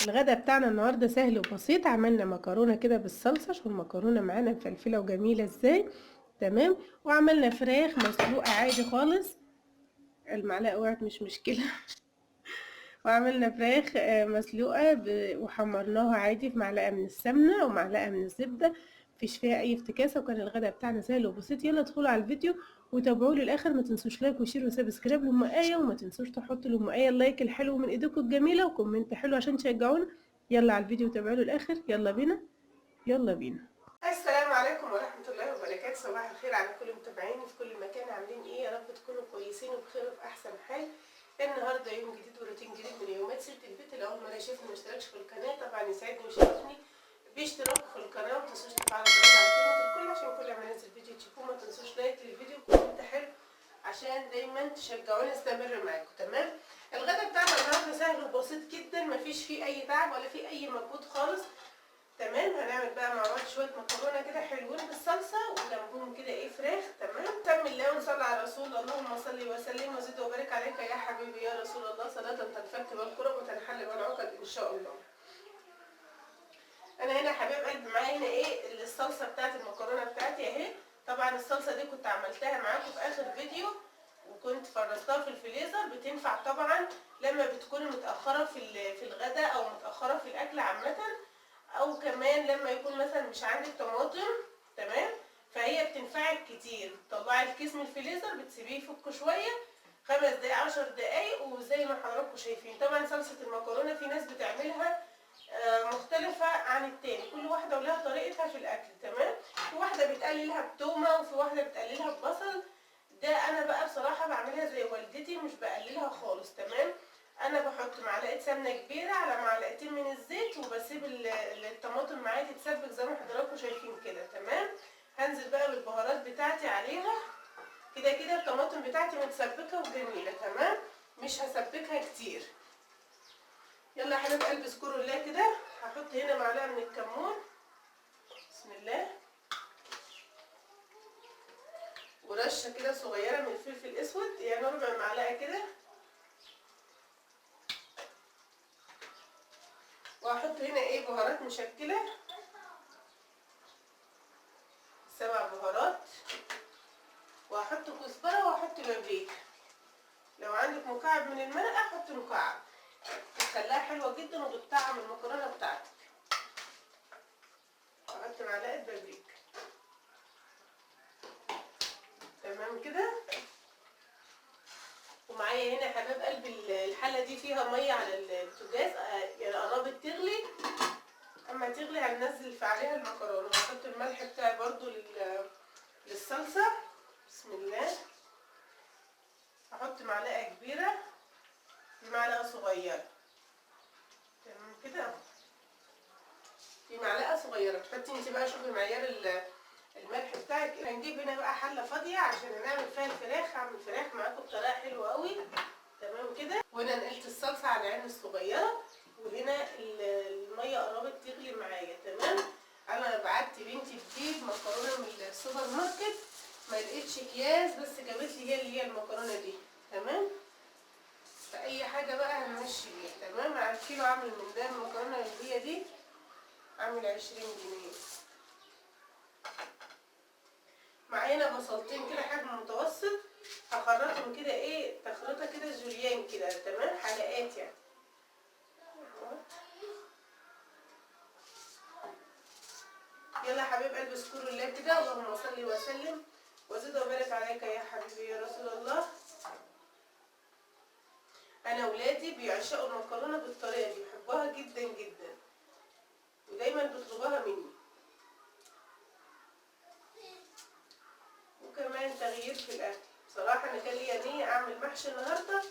الغدا بتاعنا النهارده سهل وبسيط. عملنا مكرونه كده بالصلصه، شوفوا المكرونه معانا مفلفله وجميلة ازاي. تمام. وعملنا فراخ مسلوقة عادي خالص، المعلقة وقعت مش مشكلة. وعملنا فراخ مسلوقة وحمرناها عادي في معلقه من السمنة ومعلقة من الزبدة، مفيش فيها اي افتكاسه. وكان الغدا بتاعنا سهل وبسيط. يلا ادخلوا على الفيديو وتابعوه للاخر. ما تنسوش like و share و subscribe لام آية، وما تنسوش تحطوا لام آية ال like الحلو من ايديكم الجميلة و comment حلو عشان تشجعونا. يلا على الفيديو وتابعوه للاخر. يلا بينا يلا بينا. السلام عليكم ورحمة الله وبركاته. صباح الخير على كل متابعيني في كل مكان. عاملين ايه؟ يا رب تكونوا كويسين وبخير وفي احسن حال. النهارده يوم جديد وروتين جديد من يومات ست البيت. اللي اول مرة يشوفني ما اشتركش في القناة طبعا يسعدني ويشرفني باشتراككم في القناة، وما تنسوش تفعلوا الجرس على كلمة الكل عشان كل ما انزل فيديو تشوفوه. ما تنسوش like للفيديو و comment حلو عشان دايما تشجعوني استمر معاكم. تمام. الغدا بتاعنا النهارده سهل وبسيط جدا، مفيش فيه اي تعب ولا فيه اي مجهود خالص. تمام. هنعمل بقى مع بعض شوية مكرونه كده حلوين بالصلصه وجنبهم كده ايه فراخ. تمام. سم الله ونصلي على رسول الله. اللهم صل وسلم وزد وبارك عليك يا حبيبي يا رسول الله، صلاة تنفك بالكرب وتنحل بالعقد ان شاء الله. انا هنا حبايب قلبي معايا هنا ايه الصلصه بتاعت المكرونه بتاعتي اهي. طبعا الصلصه دي كنت عملتها معاكم في اخر فيديو وكنت فرزتها في الفريزر. بتنفع طبعا لما بتكوني متاخرة في الغداء او متاخرة في الاكل عامة، او كمان لما يكون مثلا مش عندك طماطم. تمام. فهي بتنفعك كتير. تطلعي الكيس من الفريزر بتسيبيه يفك شوية 5 دقايق 10 دقايق، وزي ما حضراتكم شايفين. طبعا صلصه المكرونه في ناس بتعملها مختلفة عن التاني، كل واحدة ولها طريقتها في الأكل. تمام. في واحدة بتقللها بتومة وفي واحدة بتقللها ببصل. ده أنا بقى بصراحة بعملها زي والدتي، مش بقللها خالص. تمام. أنا بحط معلقة سمنة كبيرة على معلقتين من الزيت وبسيب الطماطم معايا تتسبك زي ما حضراتكم شايفين كده. تمام. هنزل بقى بالبهارات بتاعتي عليها كده كده. الطماطم بتاعتي متسبكة وجميلة. تمام. مش هسبكها كتير. يلا يا حبايب قلبي اذكروا الله كده. هحط هنا معلقه من الكمون، بسم الله، ورشه كده صغيرة من الفلفل الاسود، يعني ربع معلقه كده. وهحط هنا ايه بهارات مشكلة، 7 بهارات، وهحط كزبره وهحط بابريكا. لو عندك مكعب من المرقه حط مكعب، بتخليها حلوة جدا وبتطعم المكرونه بتاعتك. احط معلقه بابريكا. تمام كده. ومعايا هنا يا حبايب قلبي الحلة دي فيها مية على البوتاجاز، يعني قربت تغلي. اما تغلي هننزل في عليها المكرونه. هحط الملح بتاعي برده للصلصه، بسم الله. هحط معلقه كبيرة معلقه صغيرة. تمام كده. في معلقه صغيرة تحطي انت بقى، شوفي معيار الملح بتاعك. هنجيب هنا بقى حله فاضية عشان هنعمل فيها الفراخ. هعمل فراخ معاكم بطريقة حلوة قوي. تمام كده. وهنا نقلت الصلصه على العين الصغيرة، وهنا المية قربت تغلي معايا. تمام. انا بعت بنتي تجيب مكرونه من السوبر ماركت، ما لقيتش اكياس، بس جابت لي هي اللي هي المكرونه دي. تمام. فاي حاجة بقى هنمشي بيها. تمام. على الكيلو عامل من ده المكرونه اللي هي دي عامل 20 جنيه. معانا بصلتين كده حجم متوسط، هخرطهم كده ايه تخرطه كده جوليان كده. تمام. حلقات يعني. يلا يا حبيب قلبي اذكروا الله كده. اللهم صل وسلم وزد وبارك عليك يا حبيبي يا رسول الله. انا ولادي بيعشقوا المكرونه بالطريقة دي، بيحبوها جدا جدا ودايما بيطلبوها مني. وكمان تغيير في الاكل. بصراحة انا كان ليا نيه اعمل محشي النهارده،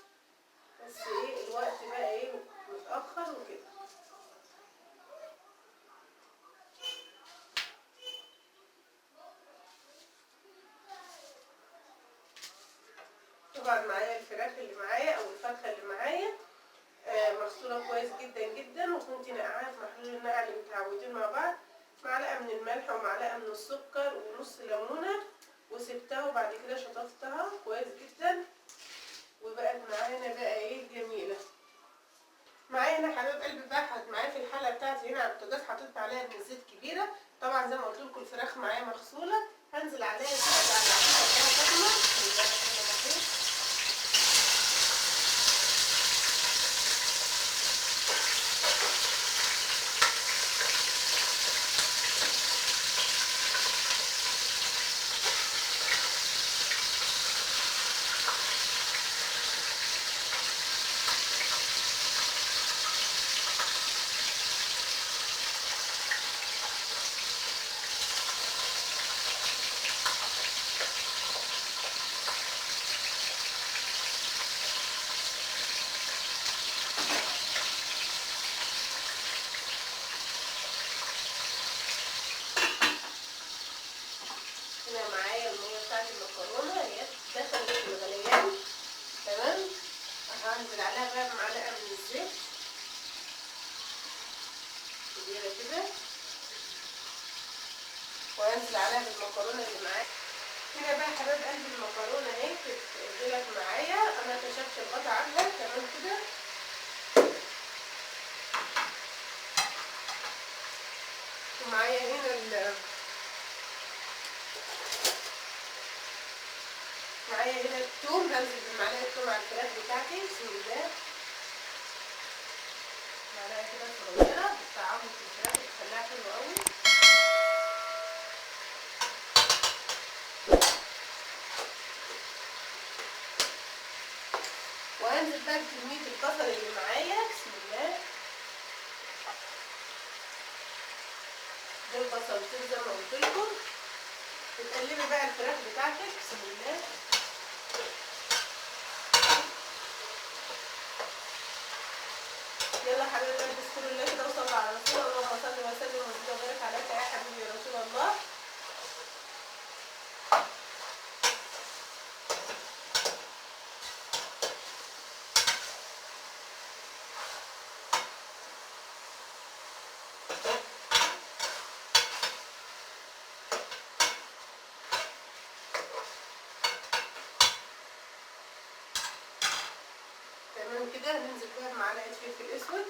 بس ايه الوقت بقى ايه متاخر وكده. طبعا معايا الفراخ اللي معايا او الفرخه اللي معايا مغسوله كويس جدا جدا، وكنت نقعاها في محلول النقع اللي متعودين مع بعض. معلقه من الملح ومعلقة من السكر ونص ليمونه، وسبتها وبعد كده شطفتها كويس جدا، وبقت معانا بقى ايه جميلة. معايا هنا حبايب قلبي بقى معانا البوتاجاز حطيت معلقه من الزيت كبيرة، طبعا زي ما قلت لكم الفراخ معايا مغسوله، هنزل عليها كده بعد ما تسخن. هنا معايا المية بتاعت المكرونه هي دخلت في الغليان، تمام. هنزل عليها بقى معلقه من الزيت كبيرة كده، وهنزل عليها بالمكرونه اللي معايا. هنا بقى حبايب قلبي المكرونه اهي بتتغلت معايا، انا كشفت الغطا عنها تمام كده. ومعايا هنا معايا هنا الثوم، هنزل بمعلقه الثوم على الفراخ بتاعتي. بسم الله، معلقه كده صغيرة بتطعمه في الفراخ وبتخليها حلوة قوي. وهنزل بقى بكمية البصل اللي معايا. بسم الله، دول بصلتين زي ما قلت لكم. بتقلبي بقى الفراخ بتاعتك. بسم الله، يلا حبايب قلبي اذكروا الله كده وصلوا على رسول الله، اللهم صل وسلم وزد وبارك عليك يا حبيبي يا رسول الله. تمام كده. هننزل بقى بمعلقه فلفل اسود،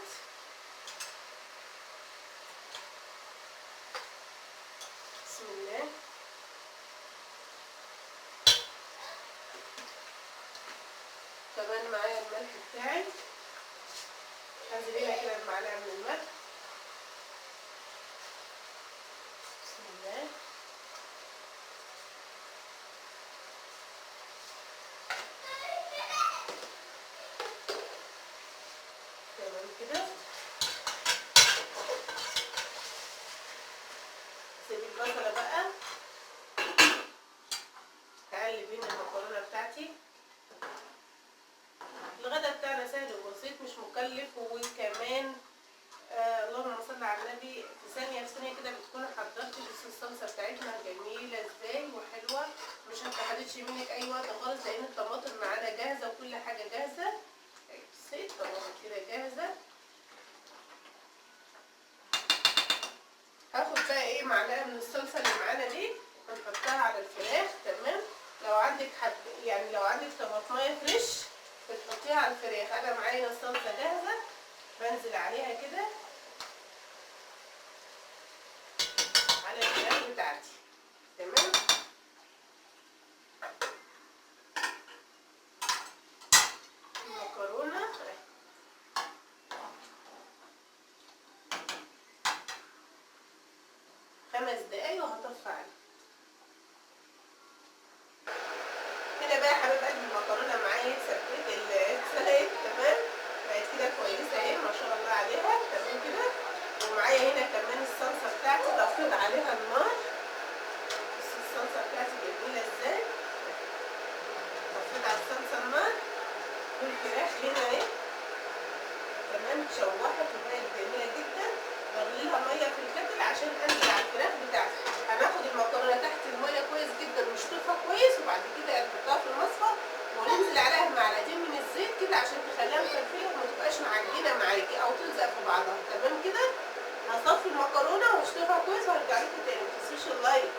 بسم الله. كمان معايا الملح بتاعي، هنزل هنا كده بمعلقه من الملح. بسم الله. تمام كده. سيب البصله بقى، هقلب هنا المكرونه بتاعتي. الغدا بتاعنا سهل وبسيط، مش مكلف، وكمان اللهم صل على النبي، في ثانية في ثانية كده بتكون حضرتي. بصي الصلصه بتاعتنا جميلة ازاي وحلوه، مش هتاخدش منك اي وقت خالص، لان الطماطم معانا جاهزة وكل حاجة جاهزة. بصي الطماطم كده جاهزة. هاخد بقى ايه معلقه من الصلصه اللي معانا دي ونحطها على الفراخ. تمام. لو عندك حب يعني لو عندك طماطمايه فريش بتحطيها على الفراخ. انا معايا الصلصه جاهزة، بنزل عليها كده على الفراخ بتاعتي. تمام. المكرونه 5 دقايق وهطفي عليها. هنا بقى يا حبايب قلبي المكرونه معايا اتسبكت، اتسلقت. تمام، بقت كده كويسة اهي ما شاء الله عليها. تمام كده. ومعايا هنا كمان الصلصه بتاعتي طفيت عليها النار. بصي الصلصه بتاعتي جميلة ازاي، طفيت على الصلصه النار. والفراخ هنا اهي تمام اتشوحت وبقت جميلة جدا. بغلي لها مية في الكتل عشان انزل على الفراخ بتاعتي. هناخد المكرونه تحت المية كويس جدا ونشطفها كويس، وبعد كده نحطها في المصفى وننزل عليها بمعلقتين من الزيت كده عشان تخليها مفلفله وما تبقاش معجنه معاكي او تلزق في بعضها. تمام كده. هصفي المكرونه واشطفها كويس وهرجع لكم تاني. ما تنسوش اللايك.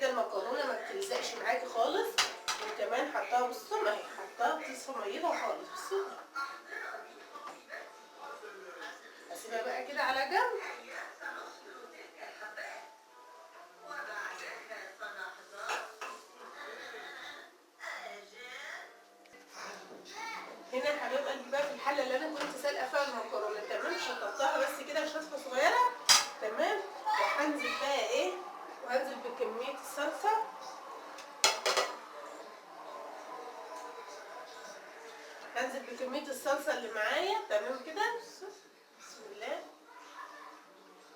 كده المكرونه ما بتلزقش معاكي خالص، وكمان حطاها بصوا اهي، حطاها بتصفى ميتها خالص. بصوا هسيبها بقى كده على جنب. هنا يا حبايب قلبي بقى في الحلة اللي انا كنت سالقه فيها المكرونه، تمام، شطبتها بس كده شطفه صغيرة، تمام. وهنزل بقى ايه، وهنزل بكمية الصلصه. هنزل بكمية الصلصه اللي معايا، تمام كده. بسم الله.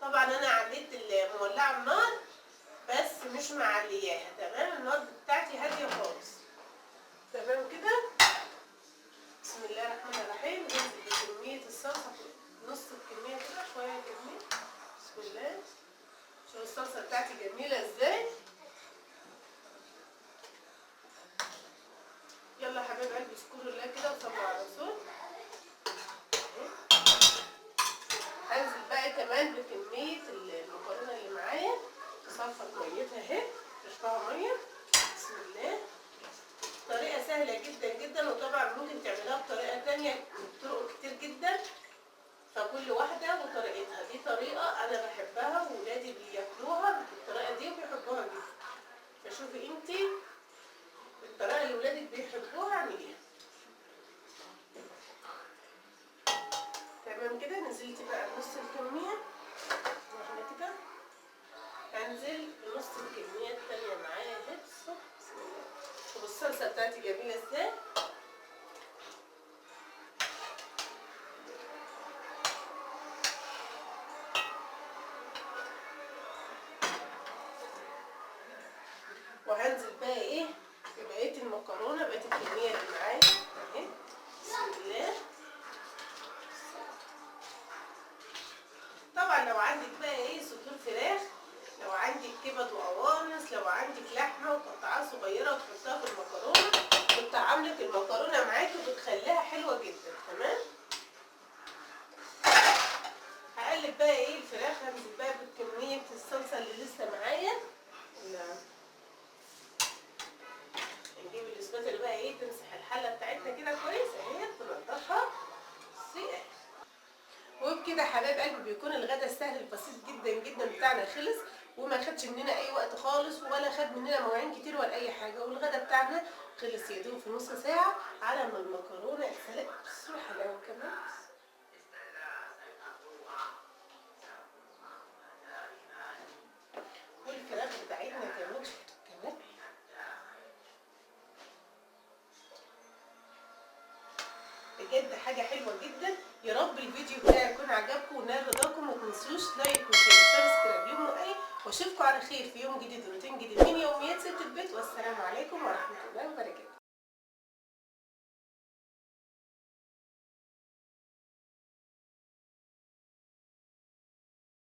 طبعا انا عليت مولعه النار بس مش معلياها، تمام. النار بتاعتي هادية خالص، تمام كده. بسم الله الرحمن الرحيم. ننزل بكمية الصلصة، نص الكمية كده، شوية كمية. بسم الله. شوفوا الصلصة بتاعتي جميلة ازاي. يلا يا حبايب قلبي اذكروا الله كده وصلوا على الرسول. هنزل بقى كمان بكمية المكرونة اللي معايا، صفت ميتها اهي، رشتها مية. بسم الله. طريقة سهلة جدا جدا، وطبعا ممكن تعملها بطريقة تانية، بطرق كتير جدا، فكل واحدة وطريقتها. دي طريقة أنا بحبها وولادي بياكلوها بالطريقة دي وبيحبوها جدا، فشوفي انتي الطريقة اللي ولادك بيحبوها اعمليها. تمام كده. نزلت بقى بنص الكمية واحنا كده، هنزل بنص الكمية التانية معايا اهي. بسم الله. شوفوا الصلصة بتاعتي جميلة ازاي. وهنزل بقى ايه بقية المكرونة، بقية الكمية اللي معايا اهي. بسم الله. طبعا لو عندك بقى ايه صدور فراخ، لو عندك كبد وقوانص، لو عندك لحمه وتقطعها صغيرة وتحطها في المكرونه، بتطعم لك المكرونه معاكي وبتخليها حلوة جدا، تمام. هقلب بقى ايه الفراخ، هنزل بقى بكمية الصلصه اللي لسه معايا. نجيب الاسباتل بقى ايه تمسح الحلة بتاعتنا كده كويس اهي، تنضفها. وبكده حبايب قلبي بيكون الغدا السهل البسيط جدا جدا بتاعنا خلص، وما خدش مننا اي وقت خالص، ولا خد مننا مواعين كتير ولا اي حاجة. والغدا بتاعنا خلص يا دوب في نص ساعة على ما المكرونه اتسلقت. بصوا حلاوة كمان. والفراخ بتاعتنا كمان، شفتوا كمان. بجد حاجة حلوة جدا. يا رب الفيديو بتاعي يكون عجبكم ونال رضاكم. ما تنسوش like و share و subscribe يوم ايه، واشوفكم على خير في يوم جديد وروتين جديد من يوميات ست البيت. والسلام عليكم ورحمة الله وبركاته.